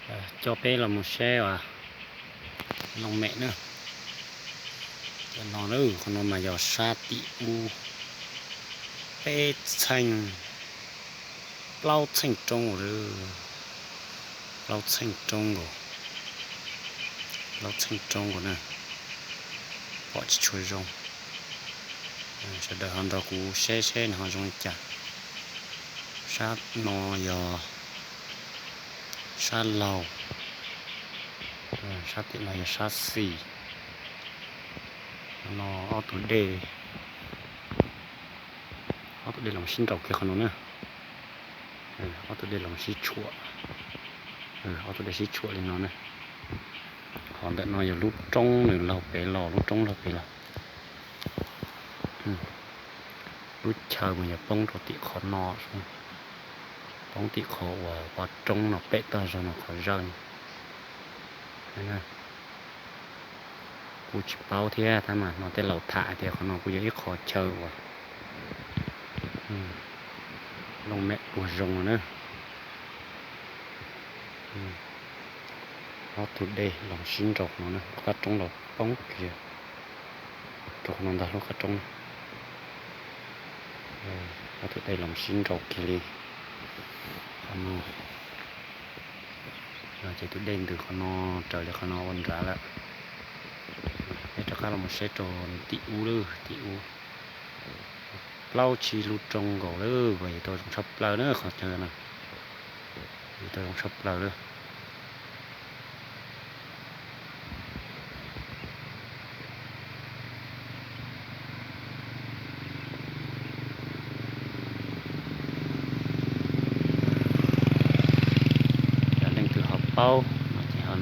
Coj peb los mus saib uas looj mem na. Cov no, qhov no mas yog sab tim ub peb txheej, plaub txheej roob, plaub txheej roob nkaus, plaub txheej roob nkaus na, pom tsis tshua zoo. Sawv daws ho nrog kuv saib seb nws ho zoo li cas. Sab no yog sab laug, sab tim no yog sab xis. No ob tug dej, ob tug dej los sib nraus kiag qhov no na. Ob tug dej los sib tshuam, ob tug dej sib tshuam li no na. Qhov ntawm no yog lub roob nws laug pem los, lub roob laug pem los. Lub chaw mas yog poob rau tim qhov no, poob tim qhov uas pov roob no pem toj zog no qhov zawj no. Kuj tsis paub thiab, tab mas no tej laus tham tias qhov no kuj yog ib qho chaw uas looj mem puag zoo no na. Ob tug dej los sib nraus no na, qab roob los poob kiag rau qhov no ntag, lub qab roob. Ob tug dej los sib nraus kiag li qhov no. Ces tus dej ntws qhov no raws li qhov no ua nrad lawm. Peb rov qab los saib rau tim ub lawm, tim ub plaub tsib lub roob nkaus lawm, yus tau zoo tshaj plaws na qhov chaw no, yus tau zoo tshaj plaws lawm. Yog leej twg ho paub no ces ho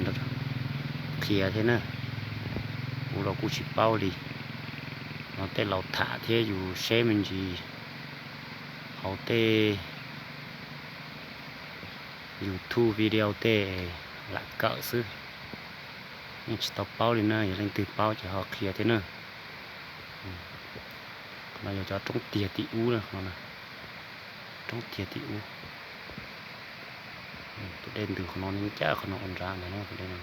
qhia thiab na, kuv los kuj tsis paub li. No tej laus tham thiab yus saib me ntsis hauv tej YouTube video tej lam kawm xwb, yeej tsis tau paub li na. Yog leej twg paub ces ho qhia thiab na. Qhov no yog cov roob tiag tim ub na, roob tiag tim ub. Tus dej ntws qhov no ne, ncaj qhov no ua nrad ntag na, tus dej no.